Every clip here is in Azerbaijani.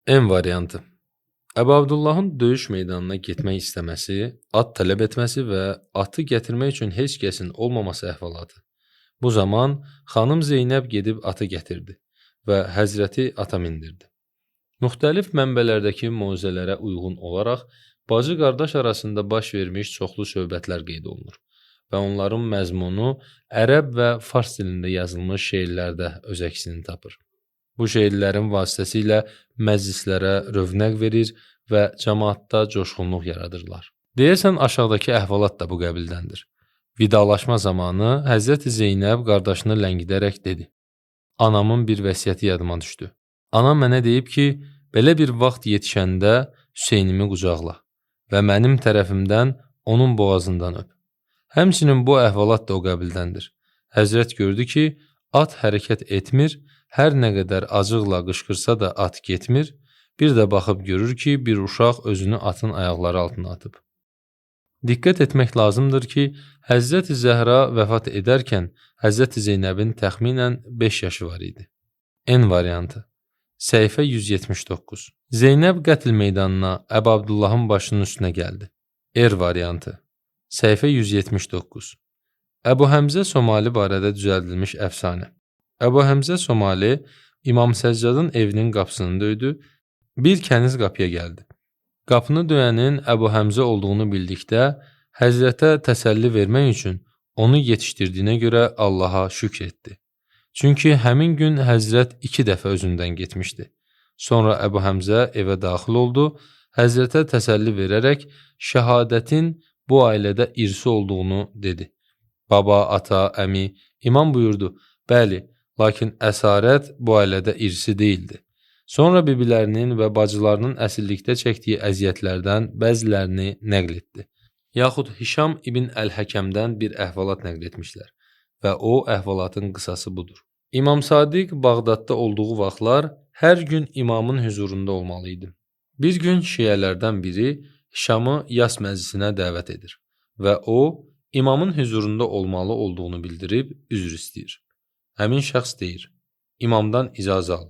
M variantı. Əbu Abdullahın döyüş meydanına getmək istəməsi, at tələb etməsi və atı gətirmək üçün heç kəsin olmaması əhvalatı. Bu zaman xanım Zeynəb gedib atı gətirdi və Həzrəti ata mindirdi. Müxtəlif mənbələrdəki möcüzələrə uyğun olaraq bacı-qardaş arasında baş vermiş çoxlu söhbətlər qeyd olunur və onların məzmunu ərəb və fars dilində yazılmış şeirlərdə öz əksini tapır. Bu şeirlərin vasitəsilə məclislərə rövnəq verir və cəmaatda coşğunluq yaradırlar. Deyəsən aşağıdakı əhvalat da bu qəbildəndir. Vidalaşma zamanı Həzrəti Zeynəb qardaşını ləngidərək dedi: "Anamın bir vəsiyyəti yadıma düşdü. Anam mənə deyib ki, belə bir vaxt yetişəndə Hüseynimi qucaqla və mənim tərəfimdən onun boğazından öp." Həmçinin bu əhvalat da o qəbildəndir. Həzrət gördü ki, at hərəkət etmir, hər nə qədər acıqla qışqırsa da at getmir, bir də baxıb görür ki, bir uşaq özünü atın ayaqları altına atıb. Diqqət etmək lazımdır ki, Həzrəti Zəhra vəfat edərkən Həzrəti Zeynəbin təxminən 5 yaşı var idi. N variantı. Səhifə 179. Zeynəb qətl meydanına Əbu Abdullahın başının üstünə gəldi. R variantı. Səhifə 179. Əbu Həmzə Somali barədə düzəldilmiş əfsanə. Əbu Həmzə Somali İmam Səccadın evinin qapısını döydü. Bir kəniz qapıya gəldi. Qapını döyənin Əbu Həmzə olduğunu bildikdə Həzrətə təsəlli vermək üçün onu yetişdirdiyinə görə Allaha şükr etdi. Çünki həmin gün Həzrət 2 dəfə özündən getmişdi. Sonra Əbu Həmzə evə daxil oldu, Həzrətə təsəlli verərək şəhadətin bu ailədə irsi olduğunu dedi. Baba, ata, əmi, imam buyurdu: "Bəli, lakin əsarət bu ailədə irsi deyildi." Sonra bibilərinin və bacılarının əsirlikdə çəkdiyi əziyyətlərdən bəzilərini nəql etdi. Yaxud Hişam ibn Əl-Həkəmdən bir əhvalat nəql etmişlər və o əhvalatın qısası budur. İmam Sadiq Bağdadda olduğu vaxtlar hər gün imamın hüzurunda olmalı idi. Bir gün şiələrdən biri Hişamı yas məclisinə dəvət edir və o, imamın hüzurunda olmalı olduğunu bildirib üzr istəyir. Həmin şəxs deyir: "İmamdan icazə al."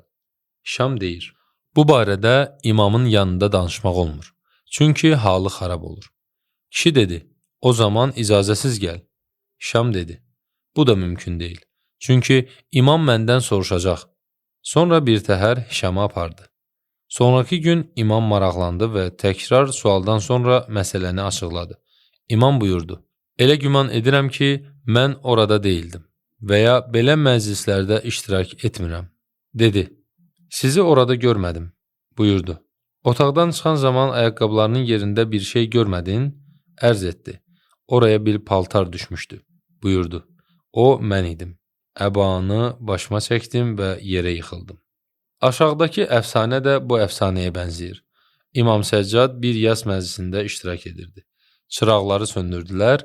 Hişam deyir: "Bu barədə imamın yanında danışmaq olmur, çünki halı xarab olur." Kişi dedi: "O zaman icazəsiz gəl." Hişam dedi: "Bu da mümkün deyil, çünki imam məndən soruşacaq." Sonra bir təhər Hişamı apardı. Sonraki gün imam maraqlandı və təkrar sualdan sonra məsələni açıqladı. İmam buyurdu: "Elə güman edirəm ki, mən orada deyildim və ya belə məclislərdə iştirak etmirəm." Dedi: "Sizi orada görmədim." Buyurdu: "Otaqdan çıxan zaman ayaqqabılarının yerində bir şey görmədin?" Ərz etdi: "Oraya bir paltar düşmüşdü." Buyurdu: "O mən idim. Əbanı başıma çəkdim və yerə yıxıldım." Aşağıdakı əfsanə də bu əfsanəyə bənzəyir. İmam Səccad bir yas məclisində iştirak edirdi. Çıraqları söndürdülər.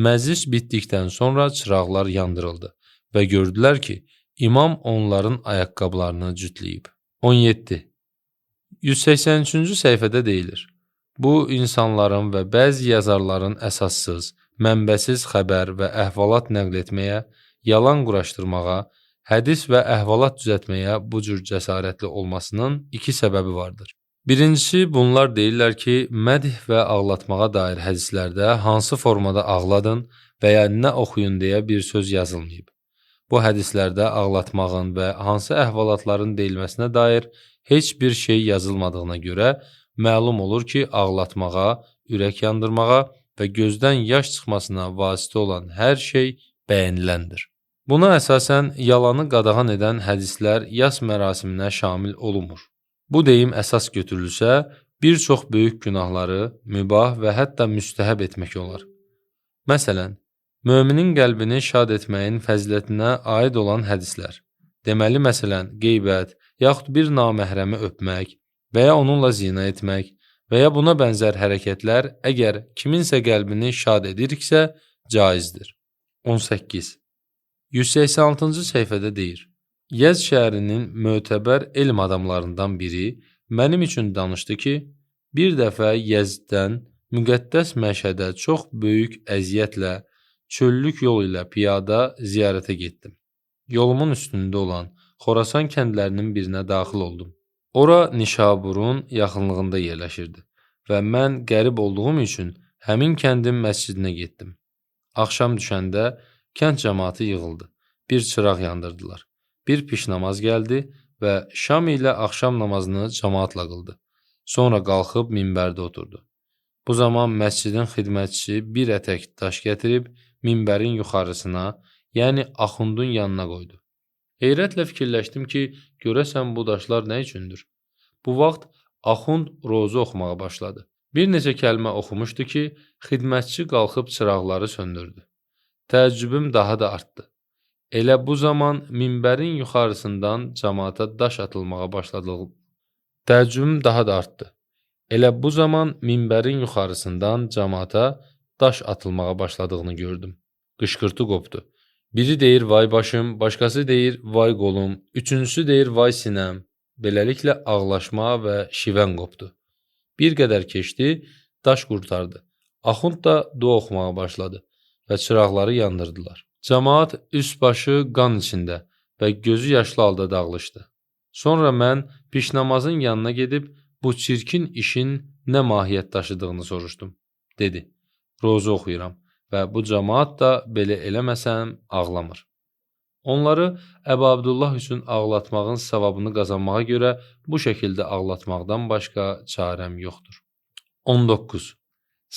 Məclis bitdikdən sonra çıraqlar yandırıldı və gördülər ki, imam onların ayaqqabılarını cütləyib. 17. 183-cü səhifədə deyilir: Bu insanların və bəzi yazarların əsassız, mənbəsiz xəbər və əhvalat nəql etməyə, yalan quraşdırmağa, hədis və əhvalat düzəltməyə bu cür cəsarətli olmasının 2 səbəbi vardır. Birincisi, bunlar deyirlər ki, mədh və ağlatmağa dair hədislərdə hansı formada ağladın və ya nə oxuyun deyə bir söz yazılmayıb. Bu hədislərdə ağlatmağın və hansı əhvalatların deyilməsinə dair heç bir şey yazılmadığına görə məlum olur ki, ağlatmağa, ürək yandırmağa və gözdən yaş çıxmasına vasitə olan hər şey bəyəniləndir. Buna əsasən yalanı qadağan edən hədislər yas mərasiminə şamil olunmur. Bu deyim əsas götürülsə, bir çox böyük günahları mübah və hətta müstəhəb etmək olar. Məsələn, möminin qəlbini şad etməyin fəzilətinə aid olan hədislər. Deməli, məsələn, qeybət, yaxud bir naməhrəmi öpmək və ya onunla zina etmək və ya buna bənzər hərəkətlər əgər kiminsə qəlbini şad ediriksə, caizdir. 18. 186-cı səhifədə deyir: Yəzd şəhərinin mötəbər elm adamlarından biri mənim üçün danışdı ki, bir dəfə Yəzddən müqəddəs Məşədə çox böyük əziyyətlə çöllük yol ilə piyada ziyarətə getdim. Yolumun üstündə olan Xorasan kəndlərinin birinə daxil oldum. Ora Nişaburun yaxınlığında yerləşirdi və mən qərib olduğum üçün həmin kəndin məscidinə getdim. Axşam düşəndə kənd cəmaatı yığıldı. Bir çıraq yandırdılar. Bir pişnamaz gəldi və şam ilə axşam namazını cəmaatla qıldı. Sonra qalxıb minbərdə oturdu. Bu zaman məscidin xidmətçisi bir ətək daş gətirib minbərin yuxarısına, yəni axundun yanına qoydu. Heyrətlə fikirləşdim ki, görəsən bu daşlar nə üçündür? Bu vaxt axund rozu oxumağa başladı. Bir neçə kəlmə oxumuşdu ki, xidmətçi qalxıb çıraqları söndürdü. Təəccübüm daha da artdı. Elə bu zaman minbərin yuxarısından camaata daş atılmağa başladı. Təəccübüm daha da artdı. Elə bu zaman minbərin yuxarısından camaata daş atılmağa başladığını gördüm. Qışqırtı qopdu. Biri deyir vay başım, başqası deyir vay qolum, üçüncüsü deyir vay sinəm. Beləliklə ağlaşma və şivən qopdu. Bir qədər keçdi, daş qurtardı. Axund da dua oxumağa başladı və çıraqları yandırdılar. Camaat üst başı qan içində və gözü yaşlı halda dağılışdı. Sonra mən pişnamazın yanına gedib bu çirkin işin nə mahiyyət daşıdığını soruşdum. Dedi, rozu oxuyuram və bu camaat da belə eləməsəm ağlamır. Onları Əbu Abdullah üçün ağlatmağın savabını qazanmağa görə bu şəkildə ağlatmaqdan başqa çarəm yoxdur. 19.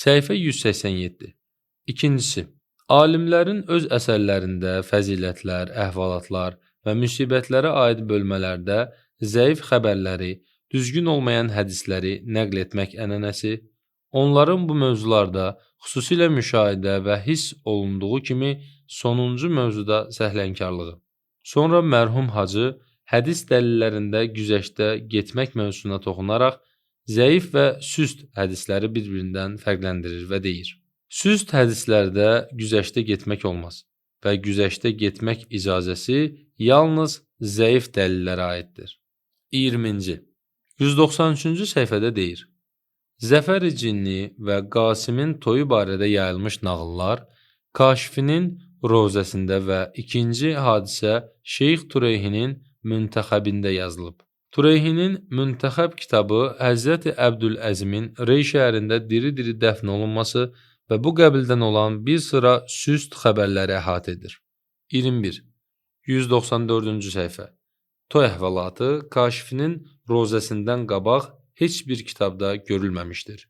Səhifə 187. İkincisi, alimlərin öz əsərlərində fəzilətlər, əhvalatlar və müsibətlərə aid bölmələrdə zəif xəbərləri, düzgün olmayan hədisləri nəql etmək ənənəsi, onların bu mövzularda xüsusilə müşahidə və hiss olunduğu kimi sonuncu mövzuda səhlənkarlığı. Sonra mərhum hacı hədis dəlillərində güzəştə getmək mövzusuna toxunaraq zəif və süst hədisləri bir-birindən fərqləndirir və deyir. Süst hədislərdə güzəştə getmək olmaz və güzəştə getmək icazəsi yalnız zəif dəlillərə aiddir. 20-ci. 193-cü səhifədə deyir. Zəfər-i Cinni və Qasimin toyu barədə yayılmış nağıllar Kaşifinin Rozəsində və ikinci hadisə Şeyx Tureyhinin Müntəxəbində yazılıb. Tureyhinin Müntəxəb kitabı Həzrəti Əbdüləzimin Rey şəhərində diri-diri dəfn olunması və bu qəbildən olan bir sıra süst xəbərləri əhatə edir. 21. 194-cü səhifə. Toy əhvalatı Kaşifinin Rozəsindən qabaq heç bir kitabda görülməmişdir.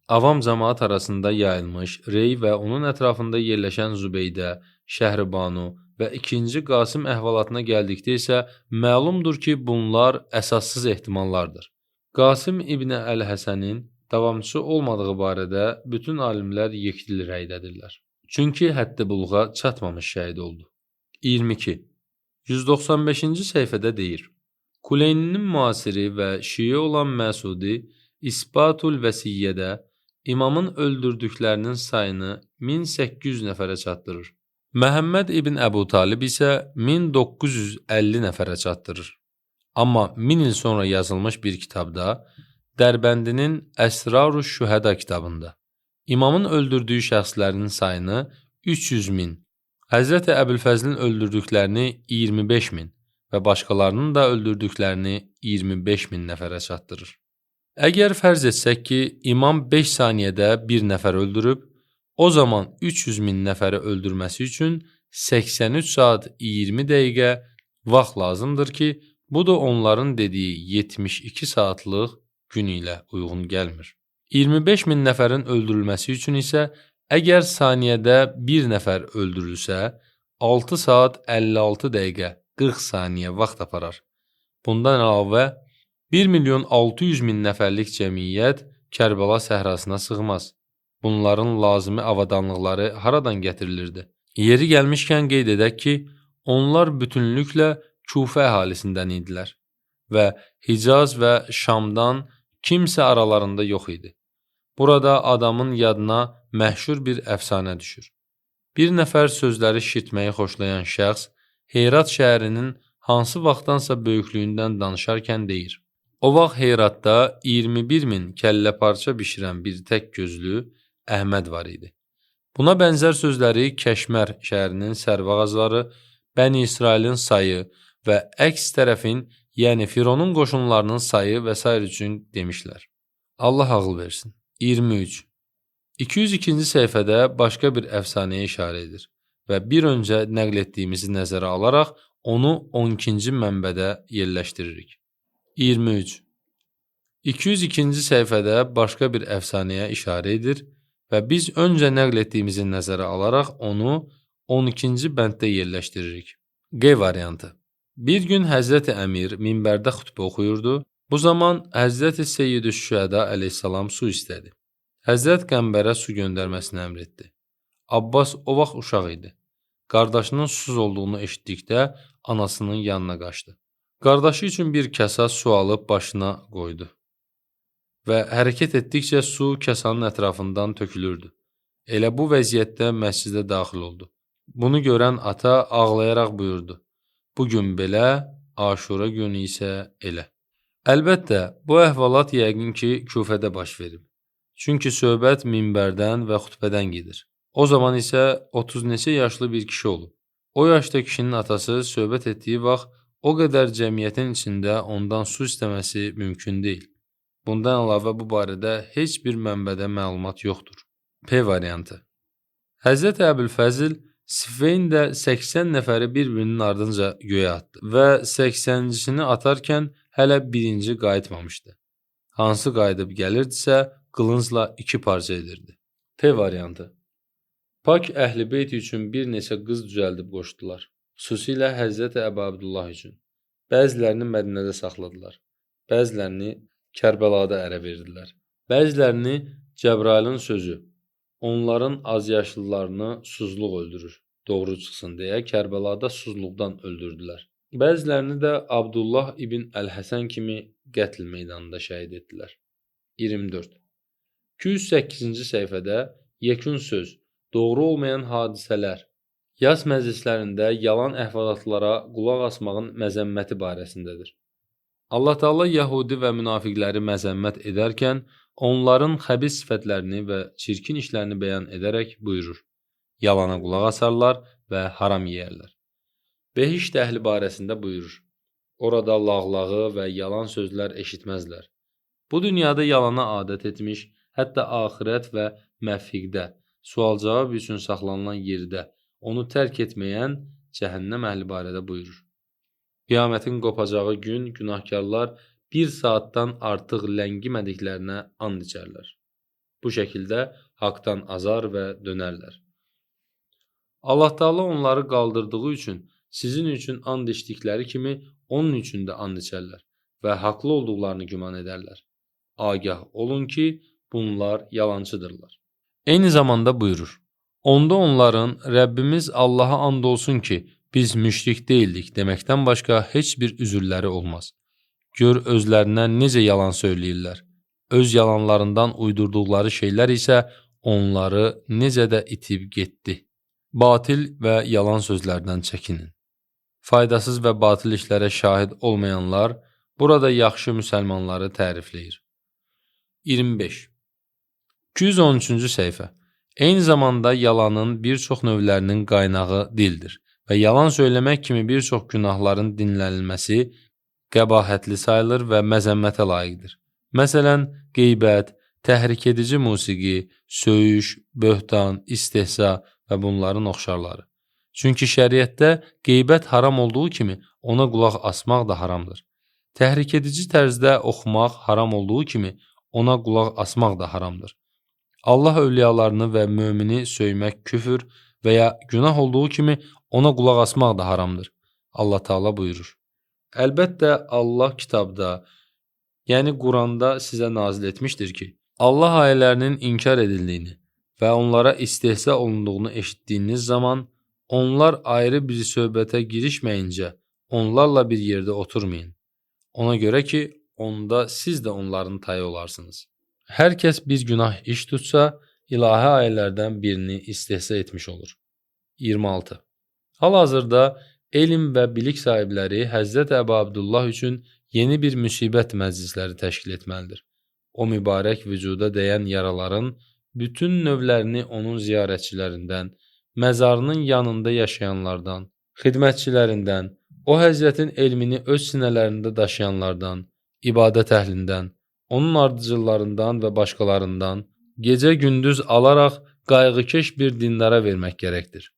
Avam camaat arasında yayılmış Rey və onun ətrafında yerləşən Zübeydə, Şəhribanu və ikinci Qasım əhvalatına gəldikdə isə məlumdur ki, bunlar əsassız ehtimallardır. Qasım İbn Əl-Həsənin davamçısı olmadığı barədə bütün alimlər yekdil rəydədirlər. Çünki həddi buluğa çatmamış şəhid oldu. 22. 195-ci səhifədə deyir. Kuleyninin müasiri və şii olan Məsudi İsbatul Vəsiyyədə imamın öldürdüklərinin sayını 1800 nəfərə çatdırır. Məhəmməd ibn Əbu Talib isə 1950 nəfərə çatdırır. Amma 1000 il sonra yazılmış bir kitabda, Dərbəndinin Əsraru Şühəda kitabında imamın öldürdüyü şəxslərin sayını 300 min, Həzrəti Əbülfəzlin öldürdüklərini 25 min və başqalarının da öldürdüklərini 25 min nəfərə çatdırır. Əgər fərz etsək ki, imam 5 saniyədə bir nəfər öldürüb, o zaman 300 min nəfəri öldürməsi üçün 83 saat 20 dəqiqə vaxt lazımdır ki, bu da onların dediyi 72 saatlıq gün ilə uyğun gəlmir. 25 min nəfərin öldürülməsi üçün isə əgər saniyədə bir nəfər öldürülsə, 6 saat 56 dəqiqə 40 saniyə vaxt aparar. Bundan əlavə 1 milyon 600 min nəfərlik cəmiyyət Kərbəla səhrasına sığmaz. Bunların lazımi avadanlıqları haradan gətirilirdi? Yeri gəlmişkən qeyd edək ki, onlar bütünlüklə Kufə əhalisindən idilər və Hicaz və Şamdan kimsə aralarında yox idi. Burada adamın yadına məşhur bir əfsanə düşür. Bir nəfər sözləri şişirtməyi xoşlayan şəxs Herat şəhərinin hansı vaxtdansa böyüklüyündən danışarkən deyir. O vaxt Heratda 21 min kəllə parça bişirən bir tək gözlü Əhməd var idi. Buna bənzər sözləri Kəşmər şəhərinin sərvağacları, Bəni İsrailin sayı və əks tərəfin Yəni Fironun qoşunlarının sayı və sair üçün demişlər. Allah ağıl versin. 23. 202-ci səhifədə başqa bir əfsanəyə işarə edir və bir öncə nəql etdiyimizi nəzərə alaraq onu 12-ci mənbədə yerləşdiririk. 23. 202-ci səhifədə başqa bir əfsanəyə işarə edir və biz öncə nəql etdiyimizi nəzərə alaraq onu 12-ci bənddə yerləşdiririk. Q variantı. Bir gün Həzrəti Əmir minbərdə xütbə oxuyurdu. Bu zaman Həzrəti Seyyidü Şühəda əleyhissalam su istədi. Həzrət Qəmbərə su göndərməsini əmr etdi. Abbas o vaxt uşaq idi. Qardaşının susuz olduğunu eşitdikdə anasının yanına qaçdı. Qardaşı üçün bir kasa su alıb başına qoydu və hərəkət etdikcə su kasanın ətrafından tökülürdü. Elə bu vəziyyətdə məscidə daxil oldu. Bunu görən ata ağlayaraq buyurdu: Bu gün belə, Aşura günü isə elə. Əlbəttə, bu əhvalat yəqin ki, Küfədə baş verib. Çünki söhbət minbərdən və xütbədən gedir. O zaman isə 30 neçə yaşlı bir kişi olub. O yaşda kişinin atası söhbət etdiyi vaxt o qədər cəmiyyətin içində ondan su istəməsi mümkün deyil. Bundan əlavə bu barədə heç bir mənbədə məlumat yoxdur. P variantı. Həzrəti Əbülfəzil Siffeyndə 80 nəfəri bir-birinin ardınca göyə atdı və 80-cisini atarkən hələ birinci qayıtmamışdı. Hansı qayıdıb gəlirdisə, qılıncla iki parça edirdi. T variantı. Pak Əhl-i Beyt üçün bir neçə qız düzəldib qoşdular. Xüsusilə Həzrəti Əbu Abdullah üçün. Bəzilərini Mədinədə saxladılar. Bəzilərini Kərbəlada ərə verdilər. Bəzilərini Cəbrailin sözü, onların azyaşlılarını susuzluq öldürür, doğru çıxsın deyə Kərbəlada susuzluqdan öldürdülər. Bəzilərini də Abdullah ibn Əl-Həsən kimi qətl meydanında şəhid etdilər. 24. 208-ci səhifədə yekun söz, doğru olmayan hadisələr, yas məclislərində yalan əhvalatlara qulaq asmağın məzəmməti barəsindədir. Allah Teala Yahudi və münafiqləri məzəmmət edərkən onların xəbis sifətlərini və çirkin işlərini bəyan edərək buyurur: Yalana qulaq asarlar və haram yeyərlər. Behişt əhli barəsində buyurur: Orada lağlağı və yalan sözlər eşitməzlər. Bu dünyada yalana adət etmiş, hətta axirət və məfiqdə, sual-cavab üçün saxlanılan yerdə onu tərk etməyən cəhənnəm əhli barədə buyurur: Qiyamətin qopacağı gün günahkarlar bir saatdan artıq ləngimədiklərinə and içərlər. Bu şəkildə haqdan azar və dönərlər. Allah Teala onları qaldırdığı üçün sizin üçün and içdikləri kimi onun üçün də and içərlər və haqlı olduqlarını güman edərlər. Agah olun ki, bunlar yalancıdırlar. Eyni zamanda buyurur: Onda onların Rəbbimiz Allaha and olsun ki, biz müşrik deyildik deməkdən başqa heç bir üzürləri olmaz. Gör özlərinə necə yalan söyləyirlər. Öz yalanlarından uydurduqları şeylər isə onları necə də itib getdi. Batil və yalan sözlərdən çəkinin. Faydasız və batil işlərə şahid olmayanlar burada yaxşı müsəlmanları tərifləyir. 25. 213-cü səhifə. Eyni zamanda yalanın bir çox növlərinin qaynağı dildir və yalan söyləmək kimi bir çox günahların dinlənilməsi qəbahətli sayılır və məzəmmətə layiqdir. Məsələn, qeybət, təhrik edici musiqi, söyüş, böhtan, istehza və bunların oxşarları. Çünki şəriətdə qeybət haram olduğu kimi ona qulaq asmaq da haramdır. Təhrik edici tərzdə oxumaq haram olduğu kimi ona qulaq asmaq da haramdır. Allah övliyalarını və mömini söymək küfür və ya günah olduğu kimi ona qulaq asmaq da haramdır. Allah Teala buyurur: Əlbəttə Allah kitabda, yəni Quranda sizə nazil etmişdir ki, Allah ayələrinin inkar edildiyini və onlara istehza olunduğunu eşitdiyiniz zaman onlar ayrı bir söhbətə girişməyincə onlarla bir yerdə oturmayın. Ona görə ki, onda siz də onların tayı olarsınız. Hər kəs bir günah iş tutsa, ilahi ayələrdən birini istehza etmiş olur. 26. Hal-hazırda elm və bilik sahibləri Həzrət Əbu Abdullah üçün yeni bir müsibət məclisləri təşkil etməlidir. O mübarək vücuda dəyən yaraların bütün növlərini onun ziyarətçilərindən, məzarının yanında yaşayanlardan, xidmətçilərindən, O həzrətin elmini öz sinələrində daşıyanlardan, ibadət əhlindən, onun ardıcıllarından və başqalarından gecə-gündüz alaraq qayğıkeş bir dindara vermək gərəkdir.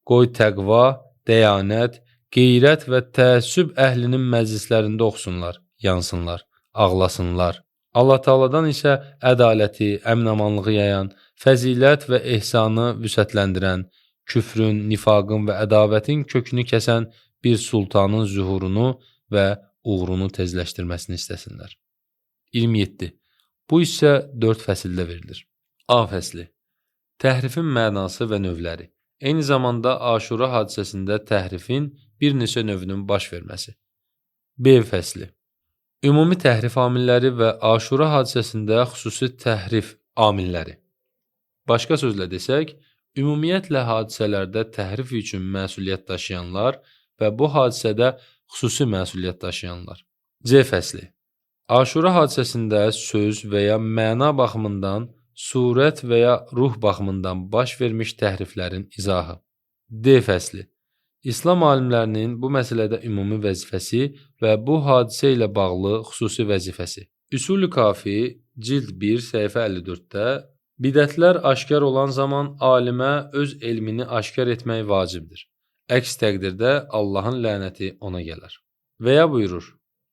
Qoy təqva, dəyanət, qeyrət və təəssüb əhlinin məclislərində oxusunlar, yansınlar, ağlasınlar. Allah Taala'dan isə ədaləti, əmin-amanlığı yayan, fəzilət və ehsanı vüsətləndirən, küfrün, nifaqın və ədavətin kökünü kəsən bir sultanın zühurunu və uğrunu tezləşdirməsini istəsinlər. 27. Bu hissə 4 fəsildə verilir. A fəsli. Təhrifin mənası və növləri. Eyni zamanda Aşura hadisəsində təhrifin bir neçə növünün baş verməsi. B fəsli. Ümumi təhrif amilləri və Aşura hadisəsində xüsusi təhrif amilləri. Başqa sözlə desək, ümumiyyətlə hadisələrdə təhrif üçün məsuliyyət daşıyanlar və bu hadisədə xüsusi məsuliyyət daşıyanlar. C fəsli. Aşura hadisəsində söz və ya məna baxımından, surət və ya ruh baxımından baş vermiş təhriflərin izahı. D fəsli. İslam alimlərinin bu məsələdə ümumi vəzifəsi və bu hadisə ilə bağlı xüsusi vəzifəsi. Üsul-ü Kafi cild 1 səhifə 54-də bidətlər aşkar olan zaman alimə öz elmini aşkar etmək vacibdir. Əks təqdirdə Allahın lənəti ona gələr. Və ya buyurur.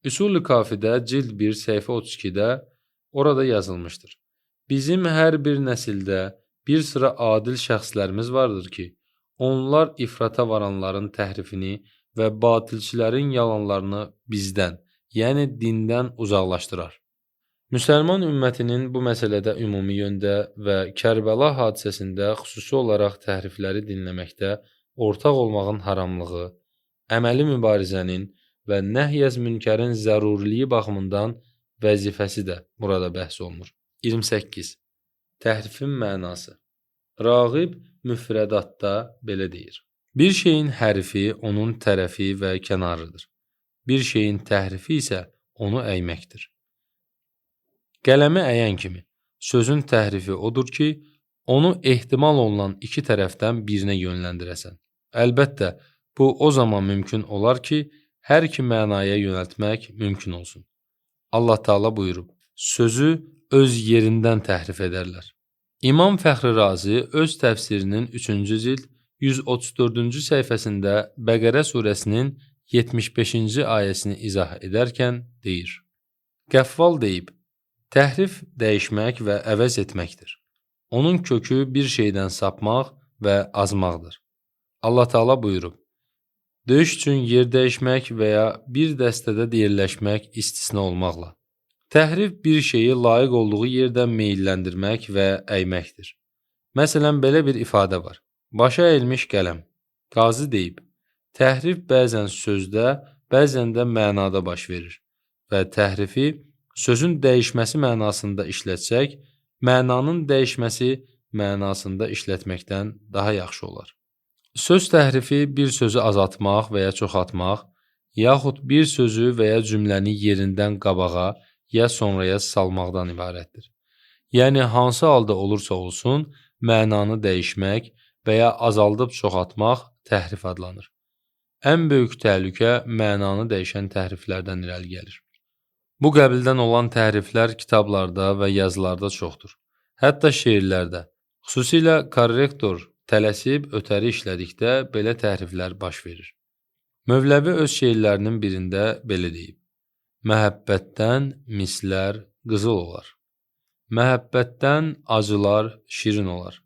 Üsul-ü Kafidə cild 1 səhifə 32-də orada yazılmışdır. Bizim hər bir nəsildə bir sıra adil şəxslərimiz vardır ki, onlar ifrata varanların təhrifini və batilçilərin yalanlarını bizdən, yəni dindən uzaqlaşdırar. Müsəlman ümmətinin bu məsələdə ümumi yöndə və Kərbəla hadisəsində xüsusi olaraq təhrifləri dinləməkdə ortaq olmağın haramlığı, əməli mübarizənin və nəhy-əz münkərin zəruriliyi baxımından vəzifəsi də burada bəhs olunur. 28. Təhrifin mənası. Rağib Müfrədatda belə deyir. Bir şeyin hərfi onun tərəfi və kənarıdır. Bir şeyin təhrifi isə onu əyməkdir. Qələmi əyən kimi, sözün təhrifi odur ki, onu ehtimal olunan iki tərəfdən birinə yönləndirəsən. Əlbəttə, bu o zaman mümkün olar ki, hər iki mənaya yönəltmək mümkün olsun. Allah Teala buyurub, sözü öz yerindən təhrif edərlər. İmam Fəxri Razi öz təfsirinin 3-cü cild 134-cü səhifəsində Bəqərə surəsinin 75-ci ayəsini izah edərkən deyir. Qəffal deyib, təhrif dəyişmək və əvəz etməkdir. Onun kökü bir şeydən sapmaq və azmaqdır. Allah Teala buyurub, döyüş üçün yer dəyişmək və ya bir dəstədə yerləşmək istisna olmaqla. Təhrif bir şeyi layiq olduğu yerdən meylləndirmək və əyməkdir. Məsələn, belə bir ifadə var. Başa əyilmiş qələm. Qazi deyib, təhrif bəzən sözdə, bəzən də mənada baş verir və təhrifi sözün dəyişməsi mənasında işlətsək, mənanın dəyişməsi mənasında işlətməkdən daha yaxşı olar. Söz təhrifi bir sözü azaltmaq və ya çoxaltmaq, yaxud bir sözü və ya cümləni yerindən qabağa ya sonraya salmaqdan ibarətdir. Yəni, hansı halda olursa olsun, mənanı dəyişmək və ya azaldıb çoxaltmaq təhrif adlanır. Ən böyük təhlükə mənanı dəyişən təhriflərdən irəli gəlir. Bu qəbildən olan təhriflər kitablarda və yazılarda çoxdur. Hətta şeirlərdə. Xüsusilə korrektor tələsib ötəri işlədikdə belə təhriflər baş verir. Mövləvi öz şeirlərinin birində belə deyib. Məhəbbətdən mislər qızıl olar. Məhəbbətdən acılar şirin olar.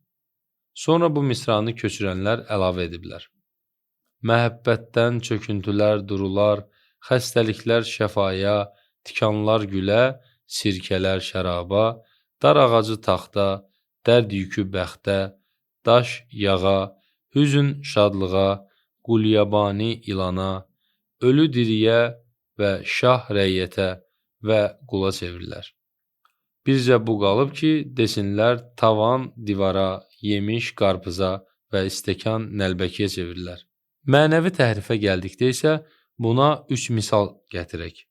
Sonra bu misranı köçürənlər əlavə ediblər. Məhəbbətdən çöküntülər durular, xəstəliklər şəfaya, tikanlar gülə, sirkələr şəraba, dar ağacı taxta, dərd yükü bəxtə, daş yağa, hüzün şadlığa, qulyabani ilana, ölü diriyə və şah rəiyyətə və qula çevirilər. Bircə bu qalıb ki, desinlər tavan divara, yemiş qarpıza və stəkan nəlbəkiyə çevirilər. Mənəvi təhrifə gəldikdə isə buna 3 misal gətirək.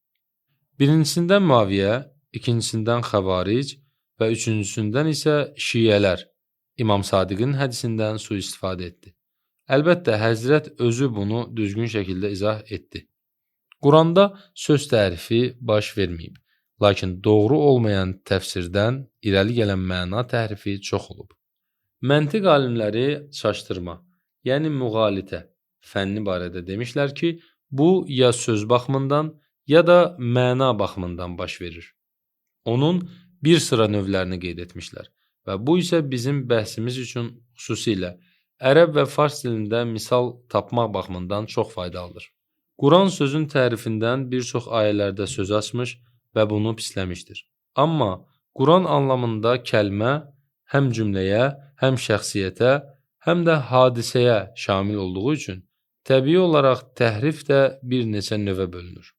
Birincisindən Muaviyə, ikincisindən Xəvaric və üçüncüsündən isə Şiələr İmam Sadiqin hədisindən sui-istifadə etdi. Əlbəttə, Həzrət özü bunu düzgün şəkildə izah etdi. Quranda söz təhrifi baş verməyib. Lakin doğru olmayan təfsirdən irəli gələn məna təhrifi çox olub. Məntiq alimləri çaşdırma, yəni müğalitə fənni barədə demişlər ki, bu ya söz baxımından, ya da məna baxımından baş verir. Onun bir sıra növlərini qeyd etmişlər və bu isə bizim bəhsimiz üçün xüsusilə ərəb və fars dilində misal tapmaq baxımından çox faydalıdır. Quran sözün təhrifindən bir çox ayələrdə söz açmış və bunu pisləmişdir. Amma Quran anlamında kəlmə həm cümləyə, həm şəxsiyyətə, həm də hadisəyə şamil olduğu üçün təbii olaraq təhrif də bir neçə növə bölünür.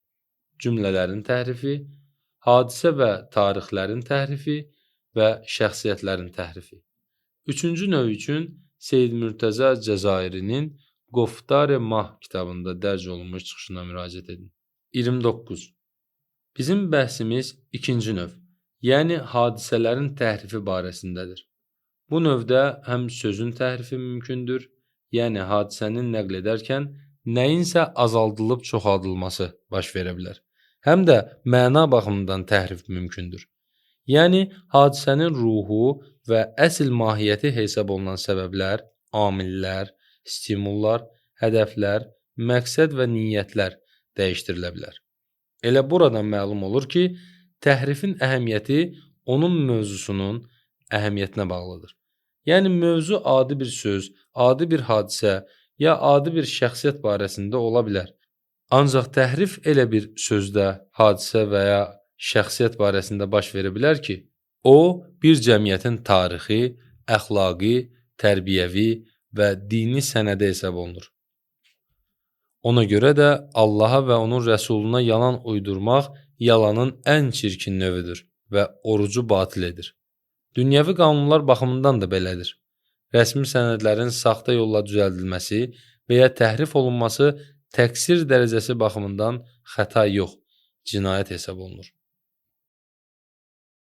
Cümlələrin təhrifi, hadisə və tarixlərin təhrifi və şəxsiyyətlərin təhrifi. Üçüncü növ üçün Seyid Mürtəza Cəzairinin Qoftar-ı Mah kitabında dərc olunmuş çıxışına müraciət edin. 29. Bizim bəhsimiz ikinci növ, yəni hadisələrin təhrifi barəsindədir. Bu növdə həm sözün təhrifi mümkündür, yəni hadisənin nəql edərkən nəyinsə azaldılıb çoxaldılması baş verə bilər. Həm də məna baxımından təhrif mümkündür. Yəni hadisənin ruhu və əsl mahiyyəti hesab olunan səbəblər, amillər, stimullar, hədəflər, məqsəd və niyyətlər dəyişdirilə bilər. Elə buradan məlum olur ki, təhrifin əhəmiyyəti onun mövzusunun əhəmiyyətinə bağlıdır. Yəni mövzu adi bir söz, adi bir hadisə ya adi bir şəxsiyyət barəsində ola bilər. Ancaq təhrif elə bir sözdə, hadisə və ya şəxsiyyət barəsində baş verə bilər ki, o bir cəmiyyətin tarixi, əxlaqi, tərbiyəvi və dini sənədi hesab olunur. Ona görə də Allaha və onun rəsuluna yalan uydurmaq yalanın ən çirkin növüdür və orucu batil edir. Dünyəvi qanunlar baxımından da belədir. Rəsmi sənədlərin saxta yolla düzəldilməsi və ya təhrif olunması təqsir dərəcəsi baxımından xəta yox, cinayət hesab olunur.